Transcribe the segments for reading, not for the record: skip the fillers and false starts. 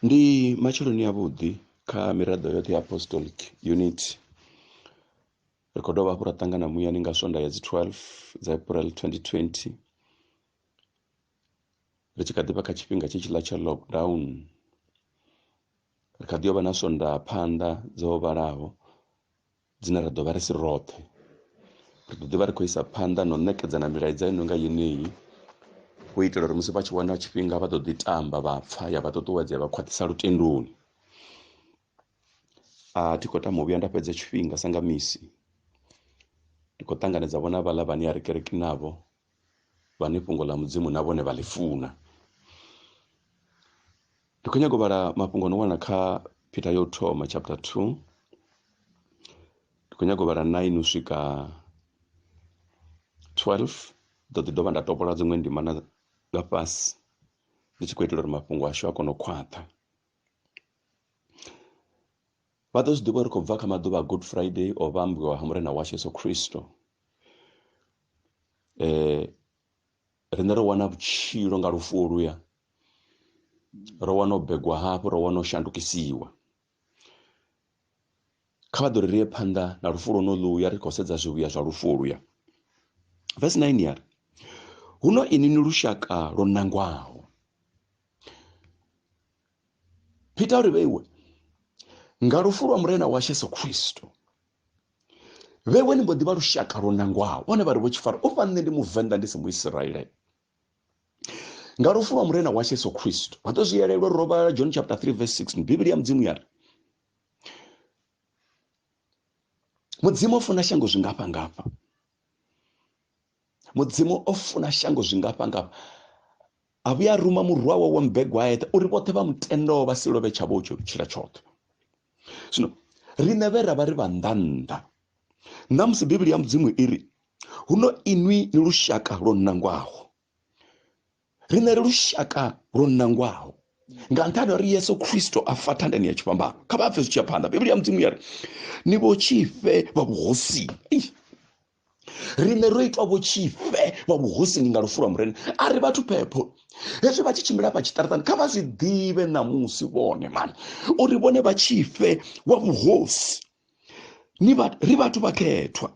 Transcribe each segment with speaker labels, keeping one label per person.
Speaker 1: Ndi matsheloni avhuḓi kha miraḓo yoṱhe ya Apostolic Unit. Ri khou dovha hafhu ra ṱangana muyani nga swonda ya dzi 12 dza April 2020. Ri tshi kha ḓi vha kha tshifhinga tshe tshiḽa tsha lockdown. Ri kha ḓi yo vha na swonda phanḓa dzo vhalaho dzine ra ḓo vha ri si roṱhe. Ri ḓo ḓi vha ri khou isa phanḓa na u ṋekedzana milaedza i no nga yeneyi u itela uri musi vha tshi wana tshifhinga vha ḓo ḓi tamba vha pfa ya vha ṱuṱuwedza ya vha khwaṱhisa lutendoni. A thi khou tama u vhuya nda fhedza tshifhinga sa nga misi ndi khou ṱanganedza vhona vhaḽa vhane a ri kereki navho vhane fhungo ḽa Mudzimu na vhone vha ḽi funa. Ndi khou nyaga u vhala mafhungo no wana kha Peter yo thoma chapter 2. Ndi khou nyaga u vhala 9 u swika 12. Ḓo ḓi dovha nda topola dziṅwe ndimana nga fhasi ndi tshi khou itela uri mafhungo ashu a kone u khwaṱha. Vha ḓo zwi ḓivha uri khou bva kha maḓuvha a Good Friday o vhambiwa ha Murena washu Yesu Kristo. Riṋe ro wana vhutshilo nga lufu oluya, ro wana u begwa hafhu, ro wana u shandukisiwa. Kha vha ḓo ri ri ye phanḓa na lufu lwonoluya ri khou sedza zwivhuya zwa lufu oluya. Verse 9 ya ri, huno inwi ni lushaka lwo nangwaho. Peter uri vheiwe nga lufu lwa Murena washu Yesu Kristo, vheiwe ni mbo ḓi vha lushaka lwo nangwaho. Vhone vha ri vho tshifara u fha nṋe ndi muvenḓa ndi si Muisraele. Nga lufu lwa Murena washu Yesu Kristo, vha ḓo zwi elelwa ro vhala John chapter 3 verse 6, Bivhili ya Mudzimu ya ri Mudzimu o funa shango zwingafha ngafha. Mudzimu o funa shango zwingafha ngafha. A vhuya a ruma murwa wawe wa mubegwa a eṱhe uri vhoṱhe vha mutendaho vha si lovhe tshavho u tshila tshoṱhe. Zwino riṋe vhe ra vha ri vha nnḓa nnḓa, ṋamusi Bivhili ya Mudzimu i ri huno inwi ni lushaka lwo nangwaho. Riṋe ri lushaka lwo nangwaho nga nṱhani ha uri Yesu Kristo a fa thandani ya tshifhambano. Kha vha pfe zwi tshi ya phanḓa. Bivhili ya Mudzimu ya ri ni vhotshifhe vha vhuhosini. Riṋe ro itwa vhotshifhe vha vhuhosini nga lufu lwa Murena. A ri vhathu phepho hezwi vha tshi tshimbila hafha tshiṱaratani, kha vha zwi ḓivhe ṋamusi vhone mani uri vhone vha tshifhe wa vhuhosi. Ni vha ri vhathu vhakhethwa.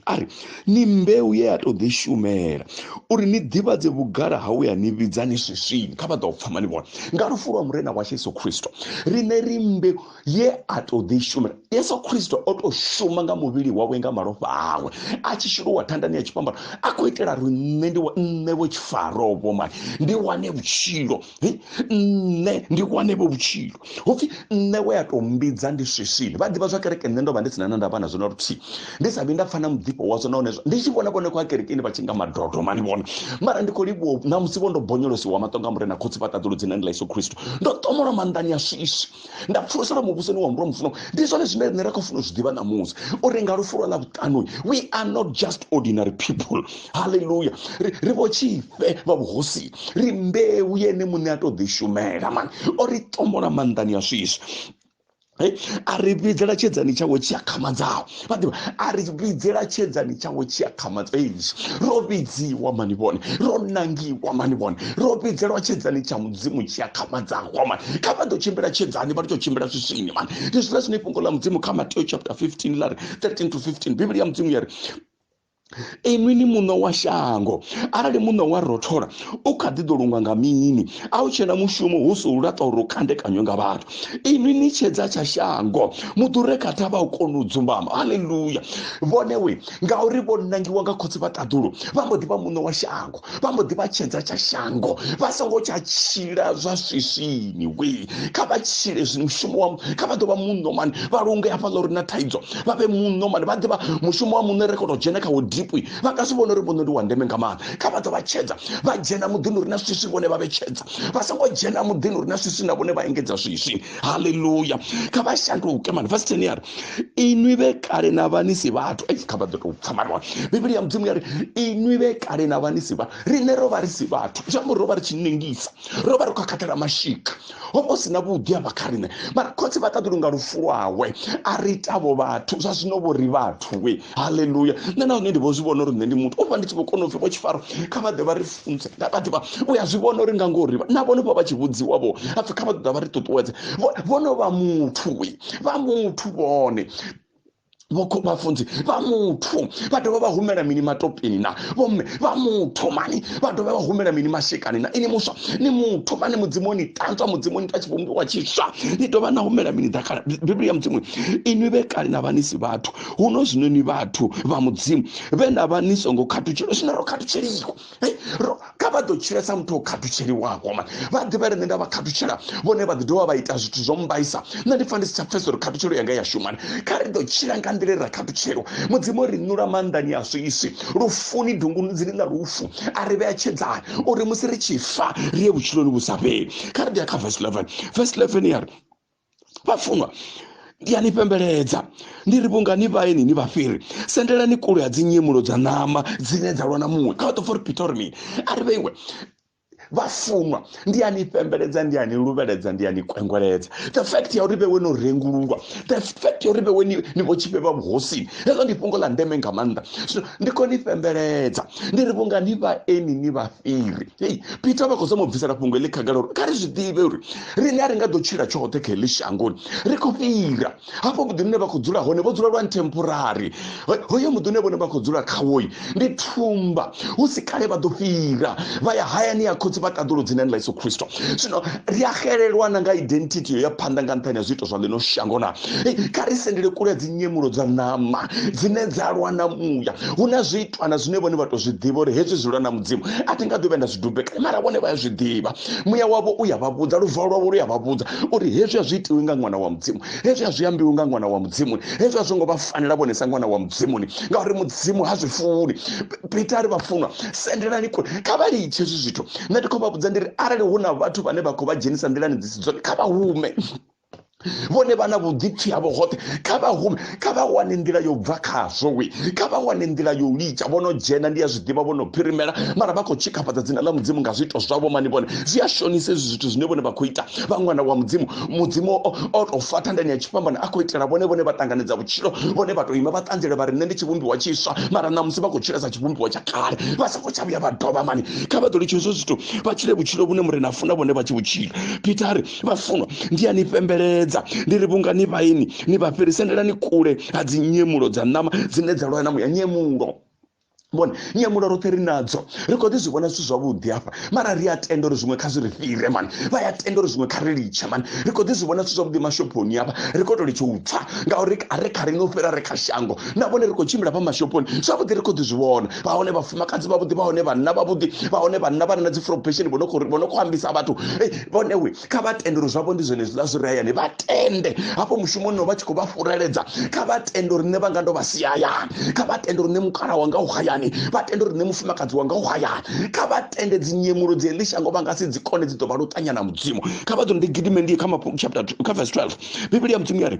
Speaker 1: A ri ni mbeu ye ya tou ḓishumela uri ni ḓivhadze vhugala ha we a ni vhidza ni swiswini. Kha vha ḓo pfa mani vhone nga lufu lwa Murena washu Yesu Kristo riṋe ri mbeu ye a tou ḓishumela. Yesu Kristo o tou shuma nga muvhili wawe nga malofha awe a tshi shuluwa thandani ya tshifhambano a khou itela ri nṋe ndi nṋe vho tshifarovho mani ndi wane vhutshilo, nṋe ndi wane vho vhutshilo. Hupfi nṋe we a tou mbidza ndi swiswini. Vha ḓivha zwa kereke nṋe ndo vha ndi sina na ndavha nazwo na luthihi, ndi sa vhi nda pfa na muḓifho wazwo nahone ndi tshi vhona vhone kwa kerekeni vha tshi nga madodo mani vhone. Mara ndi khou livhuwa ṋamusi vho ndo bonyolosiwa maṱo nga Murena Khotsi vha ṱaḓulu dzinani ḽa Yesu Kristo. Ndo ṱomolwa maanḓani a swiswi, nda pfuluselwa muvhusoni wa Murwa mufunwa. Ndi zwone zwine riṋe ra khou funa u zwi ḓivha ṋamusi, uri nga lufu lwa Ḽavhuṱanu we are not just ordinary people. Hallelujah. Ri vho tshifhe vha vhuhosini, ri mbeu yene muṋe a tou ḓishumela mani, o ri ṱomola maanḓani a swiswi. A ri vhidzela tshedzani tshawe tshi akhamadzaho. Vha ḓivha, a ri vhidzela tshedzani tshawe tshi akhamadzaho. Ro vhidziwa mani vhone, ro nangiwa mani vhone, ro vhidzelwa tshedzani tsha Mudzimu tshi akhamadzaho mani. Kha vha ḓo tshimbila tshedzani, vha ri tsho tshimbila swiswini mani. Ndi zwiḽa zwine fhungo ḽa Mudzimu kha Mateo chapter 15 ḽa ri 13 to 15, Bivhili ya Mudzimu ya ri inwi ni muṋo wa shango, arali muṋo wa rothola u kha ḓi ḓo lungwa nga mini? A u tshena mushumo hu si u laṱwa uri u kandekanywe nga vhathu. Inwi ni tshedza tsha shango, muḓi u re kha thavha u koni u dzumbama. Haleluya. Vhone we ngauri vho nangiwa nga Khotsi vha ṱaḓulu, vha mbo ḓi vha muṋo wa shango, vha mbo ḓi vha tshedza tsha shango, vha songo tsha tshila zwa swiswini. We kha vha tshile zwino mushumo wa kha vha ḓo vha muṋo mani, vha lunge hafhaḽa uri na thaidzo vha vhe muṋo mani, vha ḓivha mushumo wa muṋo ri khou tou dzhena kha wo deep, vha nga si vhone uri muṋo ndi wa ndeme nga maanḓa. Kha vha ḓo vha tshedza, vha dzhena muḓini uri na swiswi vhone vha vhe tshedza, vha songo dzhena muḓini uri na swiswi na vhone vha engedza swiswi. Haleluya. Kha vha shanduke mani. Verse 10 ya ri inwi vhe kale na vha ni si vhathu. Kha vha ḓo tou pfa mani vhone. Bivhili ya Mudzimu ya ri inwi vhe kale na vha ni si vhathu. Riṋe ro vha ri si vhathu, zwi amba uri ro vha ri tshi nengisa, ro vha ri khakhathela mashika, ho vha hu si na vhuḓi hafha kha riṋe. Mara Khotsi vha ṱaḓulu nga lufu lwawe a ri ita vho vhathu, zwa zwino vho ri vhathu we. Haleluya. Nṋe na hone ndi vho zwi vhona uri nṋe ndi muthu. U vha ndi tshi vho kona u pfhi vho Tshifaro kha vha ḓe vha ri funze. Vha ḓivha u ya zwi vhona uri nga ngori na vhone vha vha tshi vhudziwa vho hapfi kha vha ḓo vha ri ṱuṱuwedze. Vho no vha muthu we, vha muthu vhone. Vho vhafunzi vha muthu vha dovha vha humela mini matopeni na vhomme vha muthu mani vha dovha vha humela mini mashikani na ini muswa ni muthu mani Mudzimu ni ṱanzwa, Mudzimu ni ita tshivhumbiwa tshiswa, ni dovha na humela mini ḓakala. Bivhili ya Mudzimu inwi vhe kale na vha ni si vhathu, huno zwino ni vhathu vha Mudzimu, vhe na vha ni songo khathutshela, zwino ro khathutsheliwa. Kha vha ḓo tshila sa muthu o khathutsheliwaho mani, vha ḓivha uri nṋe nda vha khathutshela vhone vha ḓi dovha vha ita zwithu zwo mmbaisa, nṋe ndi pfa ndi si tsha pfesesa uri khathutshelo yanga ya shuma. Kha ri ḓo tshila nga nḓila ra khathutshelo. Mudzimu ri ṋula maanḓani a swiswi lufuni dunguni ḽa lufu, a ri vhea tshedzani uri musi ri tshi fa ri ye vhutshiloni vhu sa fheli. Kha ri ḓo ya kha verse 11. Verse 11 ya ri, vhafunwa, ndi a ni fhembeledza ndi ri vhunga ni vhaeni ni vhafhiri, sendelani kule ha dzinyemulo dza ṋama dzine dza lwa na muṅwe. Kha vha ḓo pfa uri Peter uri mini, a ri vheiwe vhafunwa, ndi a ni fhembeledza, ndi a ni luvheledza, ndi a ni kwengweledza. The fact ya uri vhewe no rengululwa, the fact ya uri vhewe ni vho tshifhe vha vhuhosini, heḽo ndi fhungo ḽa ndeme nga maanḓa. Zwino ndi khou ni fhembeledza ndi ri vhunga ni vhaeni ni vhafhiri. Hei, Peter vha khou zama u bvisela fhungo heḽi khagala uri kha ri zwi ḓivhe uri riṋe a ri nga ḓo tshila tshoṱhe kha heḽi shangoni, ri khou fhira hafho muḓini une vha khou dzula hone, vho dzula lwa temporary. Hoyo muḓi une vhone vha khou dzula khawo ndi thumba, hu si kale vha ḓo fhira vha ya hayani ya khotsi vha ṱaḓulu dzinani ḽa Yesu Kristo. Zwino ri a xelelwana nga identity yo ya phanḓa nga nṱhani ha zwiito zwa ḽino shango na. Kha ri sendele kule ha dzinyemulo dza ṋama dzine dza lwa na muya. Hu na zwiitwana zwine vhone vha to zwi ḓivha uri hezwi zwi lwa na Mudzimu, a thi nga ḓo vhuya nda zwi dubekanya, mara vhone vha ya zwi ḓivha. Muya wavho u ya vha vhudza, luvalo lwavho lu ya vha vhudza uri hezwi a zwi itiwi nga ṅwana wa Mudzimu, hezwi a zwi ambiwi nga ṅwana wa Mudzimu, hezwi a zwo ngo vha fanela vhone sa ṅwana wa Mudzimuni, ngauri Mudzimu ha zwi funi. Peter ari vhafunwa, sendelani kule, kha vha litshe hezwi zwithu. Nṋe ndi khou vha vhudza ndi ri arali hu na vhathu vhane vha khou vha dzhenisa nḓilani dzi si dzone, kha vha hume. Vhone vha na vhuḓipfi havho hoṱhe, kha vha hume, kha vha wane nḓila yo bva khazwo we, kha vha wane nḓila yo litsha. Vho no dzhena ndi a zwi ḓivha, vho no phirimela, mara vha khou tshikafhadza dzina ḽa Mudzimu nga zwiito zwavho mani. Vhone zwi a shonisa hezwi zwithu zwine vhone vha khou ita. Vha ṅwana wa Mudzimu, Mudzimu o tou fa thandani ya tshifhambano a khou itela vhone, vhone vha ṱanganedza vhutshilo, vhone vha tou ima vha ṱanzela vha ri nṋe ndi tshivhumbiwa tshiswa, mara ṋamusi vha khou tshila sa tshivhumbiwa tsha kale, vha songo tsha vhuya vha dovha mani. Kha vha ḓo litsha hezwo zwithu, vha tshile vhutshilo vhune Murena a funa vhone vha tshi vhutshila. Peter a ri vhafunwa, ndi a ni fhembeledza ndi ri vhunga ni vhaeni ni vha fhiri, sendelani kule ha dzinyemulo dza ṋama dzine dza lwa na muya. Nyemulo vhone, nyemulo roṱhe ri nadzo, ri khou ḓi zwi vhona zwithu zwavhuḓi hafha, mara ri a tenda uri zwiṅwe kha zwi ri fhire mani, vha ya tenda uri zwiṅwe kha ri litshe mani. Ri khou ḓi zwi vhona zwithu zwavhuḓi mashophoni hafha, ri khou tou litsha u pfa ngauri a re kha riṋe u fhira re kha shango. Na vhone ri khou tshimbila fha mashophoni zwavhuḓi, ri khou ḓi zwi vhona. Vha hone vhafumakadzi vhavhuḓi, vha hone vhanna vhavhuḓi, vha hone vhanna vha re na dzi profession vho no khou ambisa vhathu. Vhone we kha vha tende uri zwavho ndi zwone zwiḽa zwi re hayani, vha tende hafho mushumoni no vha tshi khou vha fureledza. Kha vha tende uri nṋe vhanga ndo vha sia hayani, kha vha tende uri nṋe mukala wanga u hayani, vha tende uri nṋe mufumakadzi wanga u hayani. Kha vha tende dzinyemulo dzi heḽi shango vha nga si dzi kone, dzi ḓo vha luṱanya na Mudzimu. Kha vha ḓo ndi gidime ndi kha chapter 2, kha verse 12. Bivhili ya Mudzimu ya ri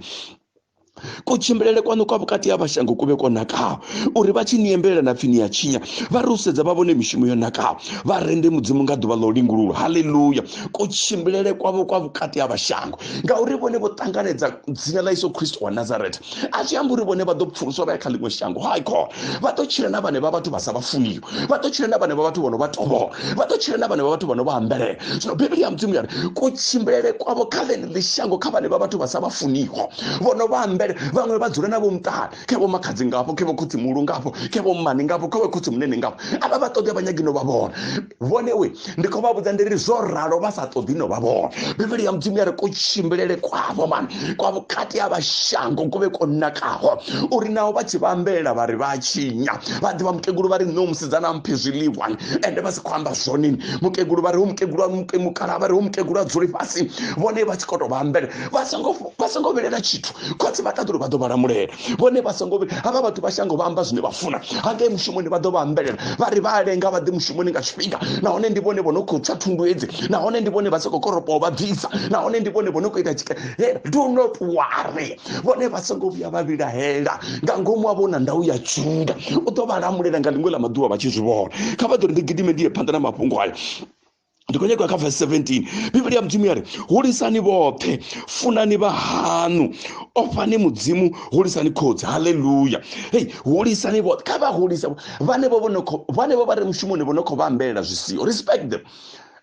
Speaker 1: kutshimbilele kwaṋu kwa vhukati ha vhashango kuvhe kwo nakaho, uri vha tshi ni embelela na pfi ni ya tshinya, vha ri u sedza vha vhone mishumo yo nakaho, vha rende Mudzimu nga ḓuvha ḽo lingululwa. Haleluya! Kutshimbilele kwavho kwa vhukati ha vhashango, ngauri vhone vho ṱanganedza dzina ḽa Yesu Kristo wa Nazaretha, a zwi amba uri vhone vha ḓo pfuluswa vha ya kha ḽiṅwe shango. Hai khona, vha ḓo tshila na vhane vha vhathu vha sa vha funiho, vha ḓo tshila na vhane vha vhathu vho no vha tovhola, vha ḓo tshila na vhane vha vhathu vha no vha ambelela. Zwino Bivhili ya Mudzimu ya ri kutshimbilele kwavho kha ḽeneḽi shango, kha vhane vha vhathu vha sa vha funiho, vho no vha ambele, vhaṅwe vha dzula navho muṱani, khe vho makhadzi ngafho, khe vho khotsi muhulu ngafho, khe vho mmane ngafho, khe vho khotsi munene ngafho, a vha vha ṱoḓi, a vha nyagi no vha vhona. Vhone we ndi khou vha vhudza ndi ri zwo ralo vha sa ṱoḓi no vha vhona. Bivhili ya Mudzimu ya ri kutshimbilele kwavho mani kwa vhukati ha vhashango kuvhe kwo nakaho, uri naho vha tshi vha ambelela vha ri vha tshinya, vha ḓivha mukegulu vha ri nṋe musidzana mphi zwiḽiwa, ende vha si khou amba zwone. Mukegulu vha ri hu mukegulu, mukala vha ri hu mukegulu a dzuli fhasi, vhone vha tshi khou tou vha ambelela vha songo vhilela tshithu, khotsi vha ṱaḓulu vha ḓo vha lamulela. Vhone vha songo havha vhathu vha shango vha amba zwine vha funa, hangei mushumoni vha ḓo vha ambelela vha ri vha lenga vha ḓi mushumoni nga tshifhinga, nahone ndi vhone vho no khou tswa thundu hedzi, nahone ndi vhone vha soko koropaho vha bvisa, nahone ndi vhone vho no khou ita tshike. Do not worry, vhone vha songo vhuya vha vhilahela, nga ngomu havho na ndau ya Juda u ḓo vha lamulela nga ḽiṅwe ḽa maḓuvha vha tshi zwi vhona. Kha vha ḓo ri ndi gidime ndi ye phanḓa na mafhungo aya. Ndi khou nyaga kha verse 17, Bivhili ya Mudzimu ya ri, hulisani vhoṱhe, funani vha haṋu, ofhani Mudzimu, hulisani khotsi. Haleluya. Hey, hulisani vhoṱhe, kha vha hulisa vhanevho vho no khou, vhanevho vha re mushumoni vho no khou vha ambelela zwi siho. Respect them.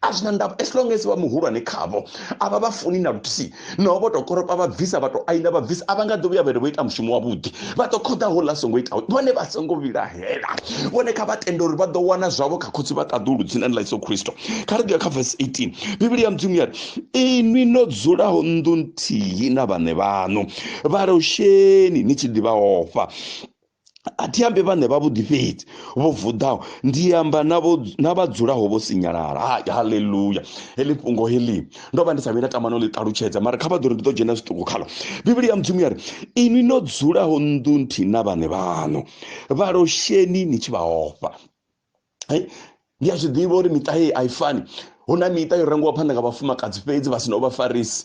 Speaker 1: A zwi na ndavha, as long as vha muhulwane khavho, a vha vha funi na luthihi. No vho to koropa vha bvisa, vha to aina vha bvisa, a vha nga ḓo vhuya vha ri vho ita mushumo wavhuḓi. Vha ḓo khoḓa houḽa songo itaho. Vhone vha songo vhilahela. Vhone kha vha tende uri vha ḓo wana zwavho kha khotsi vha ṱaḓulu, dzinani ḽa Yesu Kristo. Kha ri ḓo ya kha verse 18. Bivhili ya Mudzimu ya ri, inwi no dzulaho nnḓu nthihi na vhaṋe vhaṋu, vha losheni ni tshi ḓi vha ofha. A thi ambi vhaṋe vhavhuḓi fhedzi vho vuḓaho, ndi amba na vha dzulaho vho sinyalala. Hai, haleluya. Heḽi fhungo heḽi ndo vha ndi sa vhuyi nda tama no ḽi ṱalutshedza, mara kha vha ḓo ri ndi ḓo dzhena zwiṱuku khaḽo. Bivhili ya Mudzimu ya ri, inwi no dzulaho nnḓu nthihi na vhaṋe vhaṋu, vha losheni ni tshi vha ofha. Hai, ndi a zwi ḓivha uri miṱa heyi a i fani. Hu na miṱa yo rengiwa phanḓa nga vhafumakadzi fhedzi vha sinaho vhafarisi,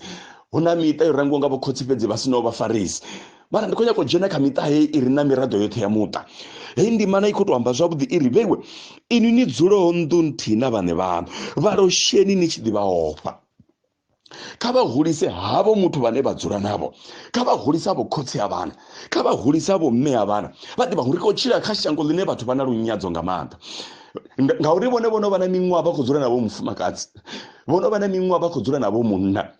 Speaker 1: hu na miṱa yo rengiwa nga vhokhotsi fhedzi vha sinaho vhafarisi. Mara ndi khou nyaka u dzhena kha miṱa heyi i re na miraḓo yoṱhe ya muṱa. Heyi ndimana i khou tou amba zwavhuḓi, i ri, vheiwe inwi ni dzulaho nnḓu nthihi na vhaṋe vhaṋu, vha losheni ni tshi ḓi vha ofha. Kha vha hulise havho muthu vhane vha dzula navho, kha vha hulise vho khotsi a vhana, kha vha hulise vho mme a vhana. Vha ḓivha uri khou tshila kha shango ḽine vhathu vha na lunyadzo nga maanḓa, ngauri vhone vho no vha na miṅwaha vha khou dzula navho mufumakadzi, vho no vha na miṅwaha vha khou dzula navho munna,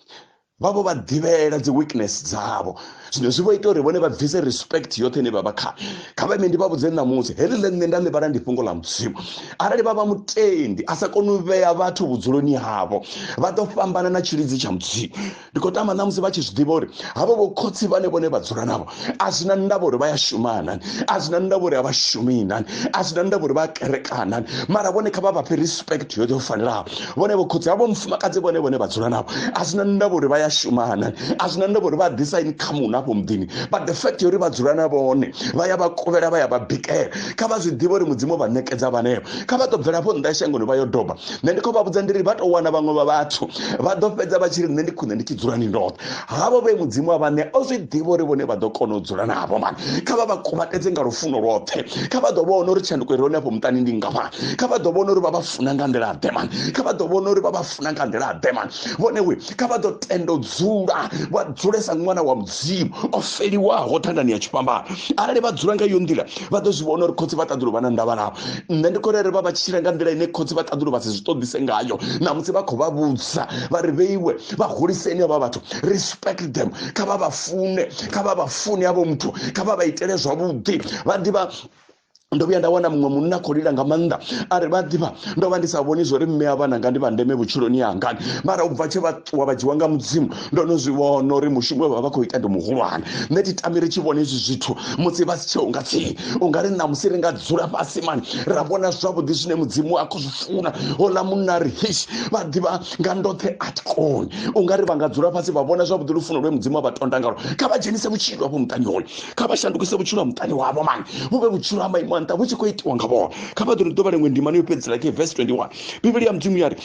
Speaker 1: vha vho vha ḓivhela dzi weakness dzavho. Zwino zwi vho ita uri vhone vha bvise respect yoṱhe ine vha vha khayo. Kha vha ime ndi vha vhudze ṋamusi, heḽi ḽe nṋe nda ḽi vhala ndi fhungo ḽa Mudzimu. Arali vha vha mutendi a sa koni u vhea vhathu vhudzuloni havho, vha ḓo fhambana na tshilidzi tsha Mudzimu. Ndi khou tama ṋamusi vha tshi zwi ḓivha uri havho vho khotsi vhane vhone vha dzula navho, a zwi na ndavha uri vha ya shuma nani, a zwi na ndavha uri a vha shumi nani, a zwi na ndavha uri vha a kereka nani, mara vhone kha vha vha fhe respect yoṱhe yo fanelaho. Vhone vho khotsi havho mufumakadzi vhone vhone vha dzula navho, a zwi na ndavha uri vha ya shuma nani, a zwi na ndavha uri vha ḓisa income hafho muḓini, but the fact uri vha dzula na vhone, vha ya vha kovhela, vha ya vha bikela, kha vha zwi ḓivhe uri Mudzimu vha ṋekedza vhanevho. Kha vha ḓo bvela hafho nnḓa shangoni vha yo doba. Nṋe ndi khou vha vhudza ndi ri vha tou wana vhaṅwe vha vhathu vha ḓo fhedza vha tshi ri nṋe ndi khwine ndi tshi dzula ni ndoṱhe. Havho vhe Mudzimu a vha ṋea o zwi ḓivha uri vhone vha ḓo kona u dzula navho, mani kha vha vha kuvhatedze nga lufuno lwoṱhe. Kha vha ḓo vhona uri tshanduko i re hone afho muṱani ndi ngafhani. Kha vha ḓo vhona uri vha vha funa nga nḓila ḓe, mani kha vha ḓo vhona uri vha vha funa nga nḓila ḓe, mani vhone we kha vha ḓo tenda u dzula vha dzule sa ṅwana wa Mudzimu o feliwaho thandani ya tshifhambano. Arali vha dzula nga iyo nḓila, vha ḓo zwi vhona uri khotsi vha ṱaḓulu vha na ndavha navho. Nṋe ndi khou ri vha vha tshila nga nḓila ine khotsi vha ṱaḓulu vha si zwi ṱoḓise ngayo. Ṋamusi vha khou vha vhudza vha ri vheiwe vha huliseni havha vhathu, respect them, kha vha vha fune, kha vha vha fune havho muthu, kha vha vha itele zwavhuḓi. Vha ḓivha, ndo vhuya nda wana muṅwe munna khou lila nga maanḓa, a ri vha ḓivha ndo vha ndi sa vhoni zwori mme a vhananga ndi vha ndeme vhutshiloni hanga, mara u bva tshe vha ṱuwa vha dzhiwa nga Mudzimu ndo no zwi vhona uri mushumo we vha vha khou ita ndi muhulwane. Nṋe thi tami ri tshi vhona hezwi zwithu musi vha si tsheo nga tsini. U nga ri ṋamusi ri nga dzula fhasi mani ra vhona zwavhuḓi zwine Mudzimu a khou zwi funa. Houḽa munna a ri hish, vha ḓivha nga ndoṱhe a thi koni. U nga ri vha nga dzula fhasi vha vhona zwavhuḓi lufuno lwe Mudzimu a vha tonda ngalwo. Kha vha dzhenise vhutshilo hafho muṱani hoyo, kha vha shandukise vhutshilo ha muṱani wavho mani, vhu vhe vhutshilo ha maimo a nṱha vhu tshi khou itiwa nga vhone. Kha vha ḓo ri ḓo vhala iṅwe ndimana yo fhedzisela kha verse 21. Bivhili ya Mudzimu ya ri,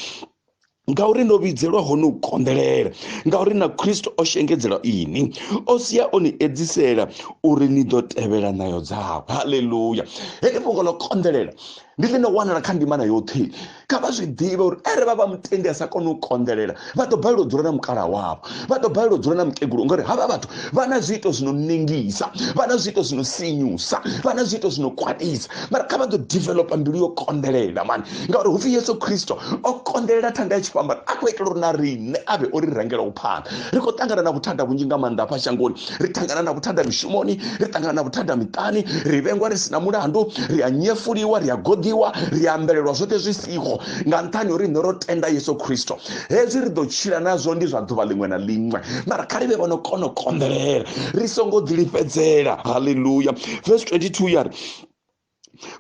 Speaker 1: ngauri no vhidzelwa hone u konḓelela, ngauri na Kristo o shengedzela ini, o sia o ni edzisela uri ni ḓo tevhela ṋayo dzawe. Haleluya. Heḽi fhungo ḽo konḓelela ndi ḽi no wanala kha ndimana yoṱhe. Kha vha zwi ḓivhe uri ere vha vha mutendi a sa koni u konḓelela, vha ḓo balelwa u dzula na mukala wavho, vha ḓo balelwa u dzula na mukegulu, ngori havha vhathu vha na zwiito zwi no nengisa, vha na zwiito zwi no sinyusa, vha na zwiito zwi no kwatisa. Mara kha vha ḓo developa mbilu yo konḓelela mani, ngauri hu pfi Yesu Kristo o konḓelela thanda ya tshifhambano a khou itela uri na riṋe a vhe o ri rengela u phanḓa. Ri khou ṱangana na vhuthada vhunzhi nga maanḓa hafha shangoni. Ri ṱangana na vhuthada mishumoni, ri ṱangana na vhuthada miṱani, ri vhengwa ri sina mulandu, ri a nyefuliwa, ri a goḓiwa, ri a ambelelwa zwoṱhe zwi siho nga nṱhani uri riṋe ro tenda Yesu Kristo. Hezwi ri ḓo tshila nazwo ndi zwa ḓuvha ḽiṅwe na ḽiṅwe, mara kha ri vhe vho no kona u konḓelela, ri songo ḓilifhedzela. Haleluya. Verse 22 ya ri,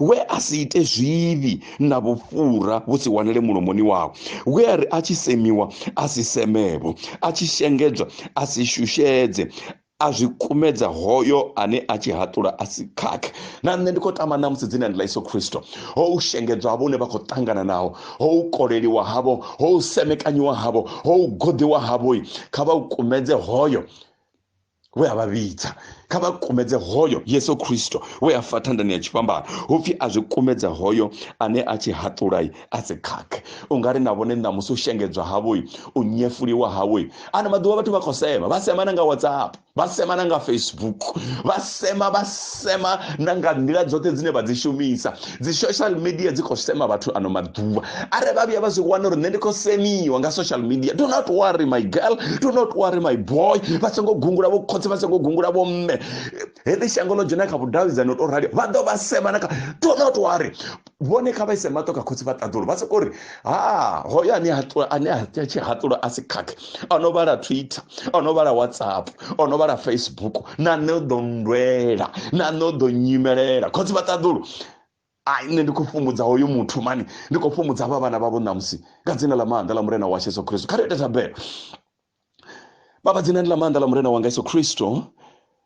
Speaker 1: we a si ite zwivhi na vhufhura vhu si wanele mulomoni wawe, we a ri a tshi semiwa a si semevho, a tshi shengedzwa a si shushedze, a zwi kumedza hoyo ane a tshi haṱula a si khakhe. Na nṋe ndi khou tama ṋamusi dzinani ḽa Yesu Kristo, ho u shengedzwa havho hune vha khou ṱangana naho, ho u koleliwa havho, ho u semekanyiwa havho, ho u goḓiwa havho, kha vha u kumedze hoyo we a vha vhidza. Kha vha kumedze hoyo Yesu Kristo we a fa thandani ya tshifhambano. Hu pfi a zwi kumedza hoyo ane a tshi haṱulai a si khakhe. U nga ri na vhone ṋamusi u shengedzwa havhoi, u nyefuliwa havhoi. Ano maḓuvha vhathu vha khou sema, vha sema na nga WhatsApp, vha sema na nga Facebook, vha sema, vha sema na nga nḓila dzoṱhe dzine vha dzi shumisa. Dzi social media dzi khou sema vhathu ano maḓuvha. Arali vha vhuya vha zwi wana uri nṋe ndi khou semiwa nga social media, do not worry my girl, do not worry my boy. Vha songo gungula vho khotsi, vha songo gungula vho mme. Heḽi shango ḽo dzhena kha vhudavhidzani u tou rali, vha ḓo vha sema na kha, do not worry. Vhone kha vha ise maṱo kha khotsi vha ṱaḓulu, vha soko ri ha hoyo ane haṱula, ane a tshi haṱula a si khakhe, o no vhala Twitter, o no vhala WhatsApp, o no vhala Facebook, na nṋe u ḓo nndwela, na nṋe u ḓo nyimelela. Khotsi vha ṱaḓulu, ai nṋe ndi khou fhumudza hoyu muthu mani, ndi khou fhumudza havha vhana vhavho ṋamusi nga dzina ḽa maanḓa ḽa Murena washu Yesu Kristo. Kha ri ite thabelo. Baba, dzinani ḽa maanḓa ḽa Murena wanga Yesu Kristo,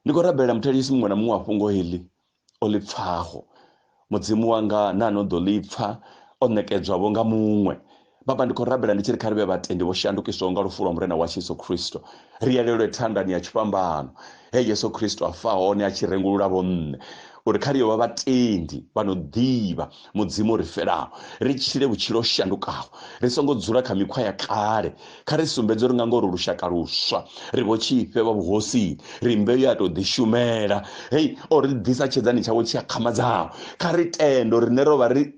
Speaker 1: ndi khou rabela muthelisi muṅwe na muṅwe wa fhungo heḽi o ḽi pfaho. Mudzimu wanga na no ḓo ḽi pfa o ṋekedzwavho nga muṅwe. Baba, ndi khou rabela ndi tshi ri kha ri vhe vhatendi vho shandukiswaho nga lufu lwa Murena washu Yesu Kristo. Ri elelwe thandani ya tshifhambano he Yesu Kristo a fa hone a tshi rengulula vho nṋe, uri kha ri yo vha vhatendi vha no ḓivha Mudzimu o ri felaho, ri tshile vhutshilo ho shandukaho, ri songo dzula kha mikhwa ya kale. Kha ri sumbedze uri nga ngoho ri lushaka luswa, ri vho tshifhe vha vhuhosini, ri mbeu ya tou ḓishumela. Hei, o ri ḓisa tshedzani tshawe tshi akhamadzaho. Kha ri tende uri riṋe ro vha ri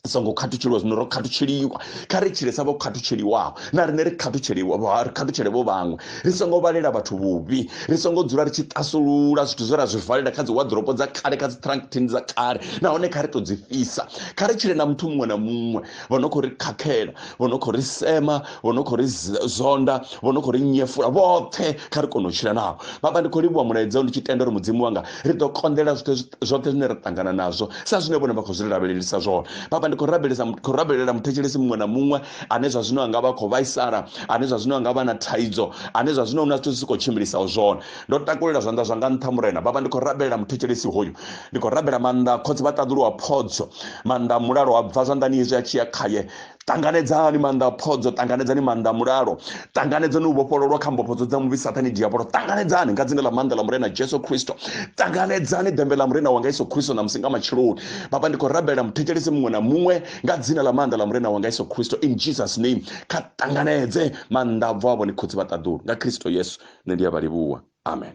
Speaker 1: songo khathutsheliwa, zwino ro khathutsheliwa. Kha ri tshile sa vho khathutsheliwaho, na riṋe ri khathutsheliwa, ri khathutshele vho vhaṅwe. Ri songo vhalela vhathu vhuvhi, ri songo dzula ri tshi ṱasulula zwithu zwe ra zwi valela kha dzi wardrobe dza kale, kha dzi trunk tin dza kale, nahone kha ri tou dzi fhisa. Kha ri tshile na muthu muṅwe na muṅwe vho no khou ri khakhela, vho no khou ri sema, vho no khou ri zonda, vho no khou ri nyefula, vhoṱhe kha ri kone u tshila navho. Baba, ndi khou livhuwa mulaedza ndi tshi tenda uri Mudzimu wanga ri ḓo konḓelela zwoṱhe zwine ra ṱangana nazwo sa zwine vhone vha khou zwi lavhelelisa zwone. Baba, ndi khou rabelisa, khou rabelela muthetshelesi muṅwe na muṅwe ane zwa zwino anga vha khou vhaisala, ane zwa zwino anga vha na thaidzo, ane zwa zwino hu na zwithu zwi si khou tshimbilisaho zwone. Ndo takulela zwanḓa zwanga nṱha Murena. Baba, ndi khou rabelela muthetshelesi hoyu, ndi khou rabela maanḓa khotsi vha ṱaḓulu wa phodzo, maanḓa mulalo a bva zwanḓani hezwi a tshi ya khaye. Ṱanganedzani maanḓa a phodzo, ṱanganedzani maanḓa a mulalo, ṱanganedzani u vhofhololwa kha mbofhodzo dza muvhi Sathane diabolo, ṱanganedzani nga dzina ḽa maanḓa ḽa Murena Jesu Kristo, ṱanganedzani ḓembe ḽa Murena wanga Yesu Kristo ṋamusi nga matsheloni. Baba, ndi khou rabela muthetshelesi muṅwe na muṅwe nga dzina ḽa maanḓa ḽa Murena wanga Yesu Kristo, in Jesus name, kha ṱanganedze maanḓa a bvaho vhone khotsi vha ṱaḓulu nga Kristo Yesu. Nṋe ndi a vha livhuwa. Amen.